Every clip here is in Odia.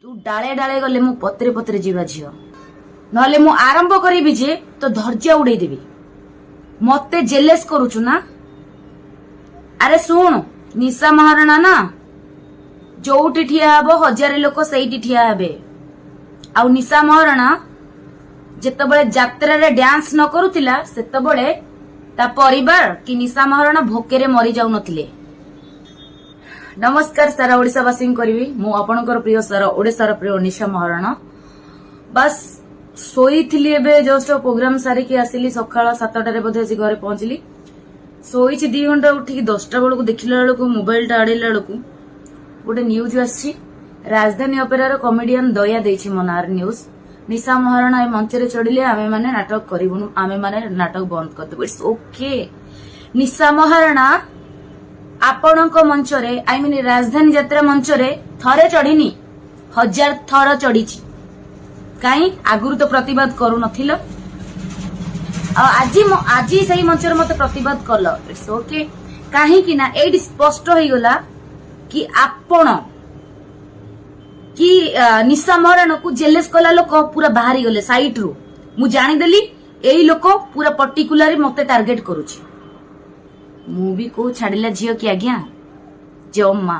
ତୁ ଡାଳେ ଡାଳେ ଗଲେ ମୁଁ ପତ୍ରେ ପତ୍ରେ ଯିବା ଝିଅ, ନହେଲେ ମୁଁ ଆରମ୍ଭ କରିବି ଯେ ତୋ ଧୈର୍ଯ୍ୟ ଉଡେଇଦେବି। ମତେ ଜେଲେସ୍ କରୁଛୁ ନା? ଆରେ ଶୁଣ, ନିଶା ମହାରଣା ନା ଯୋଉଠି ଠିଆ ହବ, ହଜାରେ ଲୋକ ସେଇଠି ଠିଆ ହେବେ। ଆଉ ନିଶା ମହାରଣା ଯେତେବେଳେ ଯାତ୍ରାରେ ଡ୍ୟାନ୍ସ ନ କରୁଥିଲା, ସେତେବେଳେ ତା ପରିବାର କି ନିଶା ମହାରଣା ଭୋକେରେ ମରି ଯାଉନଥିଲେ। ନମସ୍କାର ସାରା ଓଡିଶାବାସୀଙ୍କୁ କରିବି ମୁଁ ଆପଣଙ୍କର ପ୍ରିୟ, ସାରା ଓଡିଶାର ପ୍ରିୟ ନିଶା ମହାରଣା। ବାସ୍, ଶୋଇଥିଲି। ଏବେ ଜଷ୍ଟ ପ୍ରୋଗ୍ରାମ ସାରିକି ଆସିଲି। ସକାଳ 7ଟାରେ ବୋଧେ ଆସି ଘରେ ପହଞ୍ଚିଲି। ଶୋଇଛି 2 ଘଣ୍ଟା। ଉଠିକି 10ଟା ବେଳକୁ ଦେଖିଲା ବେଳକୁ, ମୋବାଇଲଟା ଆଡେଇଲା ବେଳକୁ ଗୋଟେ ନ୍ୟୁଜ ଆସିଛି। ରାଜଧାନୀ ଅପେରାର କମେଡିଆନ ଦୟା ଦେଇଛି ମୋ ନାଁରେ ନ୍ୟୁଜ। ନିଶା ମହାରଣା ଏ ମଞ୍ଚରେ ଚଢିଲେ ଆମେମାନେ ନାଟକ କରିବୁନୁ, ଆମେମାନେ ନାଟକ ବନ୍ଦ କରିଦେବୁ। It's okay. ନିଶା ମହାରଣା ଆପଣଙ୍କ ମଞ୍ଚରେ, I mean ରାଜଧାନୀ ଯାତ୍ରା ମଞ୍ଚରେ ଥରେ ଚଢିନି, ହଜାର ଥର ଚଢିଛି। କାହିଁ ଆଗରୁ ତ ପ୍ରତିବାଦ କରୁନଥିଲ, ଆଉ ଆଜି ସେଇ ମଞ୍ଚରେ ମତେ ପ୍ରତିବାଦ କଲ? It's okay. କାହିଁକି ନା ଏଇଠି ସ୍ପଷ୍ଟ ହେଇଗଲା କି ଆପଣ କି ନିଶା ମହାରଣାକୁ ଜେଲେସ୍ କଲା ଲୋକ ପୁରା ବାହାରି ଗଲେ ସାଇଟ୍ ରୁ। ମୁଁ ଜାଣିଦେଲି, ଏଇ ଲୋକ ପୁରା ପର୍ଟିକୁଲାର ମତେ ଟାର୍ଗେଟ କରୁଛି। ମୁଁ ବି କୋଉ ଛାଡିଲା ଝିଅ କି ଆଜ୍ଞା? ଜମା।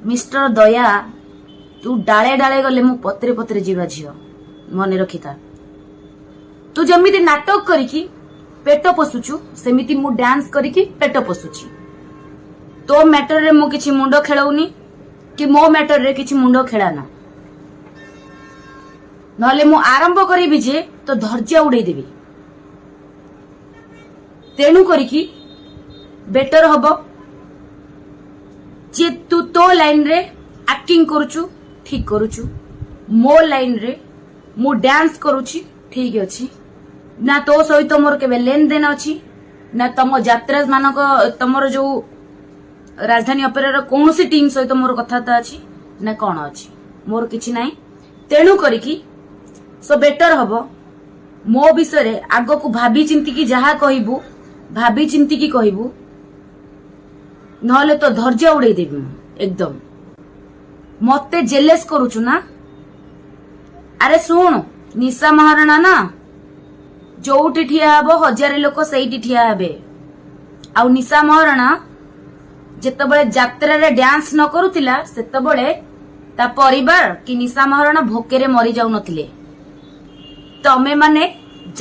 ମିଷ୍ଟର ଦୟା, ତୁ ଡାଳେ ଡାଳେ ଗଲେ ମୁଁ ପତ୍ରେ ପତ୍ରେ ଯିବା ଝିଅ, ମନେ ରଖିଥା। ତୁ ଯେମିତି ନାଟକ କରିକି ପେଟ ପୋଷୁଛୁ, ସେମିତି ମୁଁ ଡ୍ୟାନ୍ସ କରିକି ପେଟ ପୋଷୁଛି। ତୋ ମ୍ୟାଟରରେ ମୁଁ କିଛି ମୁଣ୍ଡ ଖେଳଉନି କି ମୋ ମ୍ୟାଟରରେ କିଛି ମୁଣ୍ଡ ଖେଳାନା, ନହେଲେ ମୁଁ ଆରମ୍ଭ କରିବି ଯେ ତୋ ଧୈର୍ଯ୍ୟ ଉଡେଇଦେବି। ତେଣୁ କରିକି ବେଟର ହବ ଯେ ତୁ ତୋ ଲାଇନରେ ଆକ୍ଟିଂ କରୁଛୁ, ଠିକ କରୁଛୁ। ମୋ ଲାଇନରେ ମୁଁ ଡ୍ୟାନ୍ସ କରୁଛି, ଠିକ ଅଛି। ନା ତୋ ସହିତ ମୋର କେବେ ଲେନ ଦେନ ଅଛି, ନା ତମ ଯାତ୍ରା ମାନଙ୍କ, ତମର ଯୋଉ ରାଜଧାନୀ ଅପେରାର କୌଣସି ଟିମ୍ ସହିତ ମୋର କଥାବାର୍ତ୍ତା ଅଛି ନା କଣ ଅଛି, ମୋର କିଛି ନାହିଁ। ତେଣୁ କରିକି ସୋ ବେଟର ହବ, ମୋ ବିଷୟରେ ଆଗକୁ ଭାବି ଚିନ୍ତିକି ଯାହା କହିବୁ, ଭାବି ଚିନ୍ତିକି କହିବୁ, ନହେଲେ ତୋ ଧୈର୍ଯ୍ୟ ଉଡେଇଦେବି ମୁଁ ଏକଦମ। ମତେ ଜେଲେସ୍ କରୁଛୁ ନା? ଆରେ ଶୁଣ, ନିଶା ମହାରଣା ନା ଯୋଉଠି ଠିଆ ହବ, ହଜାରେ ଲୋକ ସେଇଠି ଠିଆ ହେବେ। ଆଉ ନିଶା ମହାରଣା ଯେତେବେଳେ ଯାତ୍ରାରେ ଡ୍ୟାନ୍ସ ନ କରୁଥିଲା, ସେତେବେଳେ ତା ପରିବାର କି ନିଶା ମହାରଣା ଭୋକେରେ ମରି ଯାଉନଥିଲେ। ତମେ ମାନେ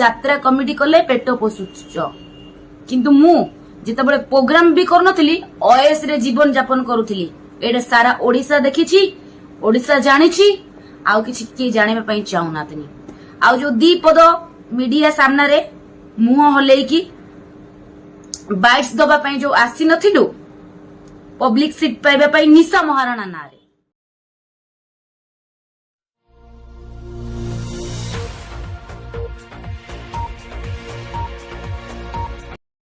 ଯାତ୍ରା କମିଟି କଲେ ପେଟ ପୋଷୁଛ, କିନ୍ତୁ ମୁଁ ଯେତେବେଳେ ପ୍ରୋଗ୍ରାମ ବି କରୁନଥିଲି, ଅଏସରେ ଜୀବନ ଯାପନ କରୁଥିଲି। ଏଇଟା ସାରା ଓଡିଶା ଦେଖିଛି, ଓଡିଶା ଜାଣିଛି। ଆଉ କିଛି କିଏ ଜାଣିବା ପାଇଁ ଚାହୁଁନାହାନ୍ତି। ଆଉ ଯୋଉ ଦି ପଦ ମିଡିଆ ସାମ୍ନାରେ ମୁହଁ ହଲେଇକି ବାଇଟ୍ସ ଦବା ପାଇଁ ଯୋଉ ଆସିନଥିଲୁ ପବ୍ଲିକ ସିଟ୍ ପାଇବା ପାଇଁ ନିଶା ମହାରଣା ନାଁରେ।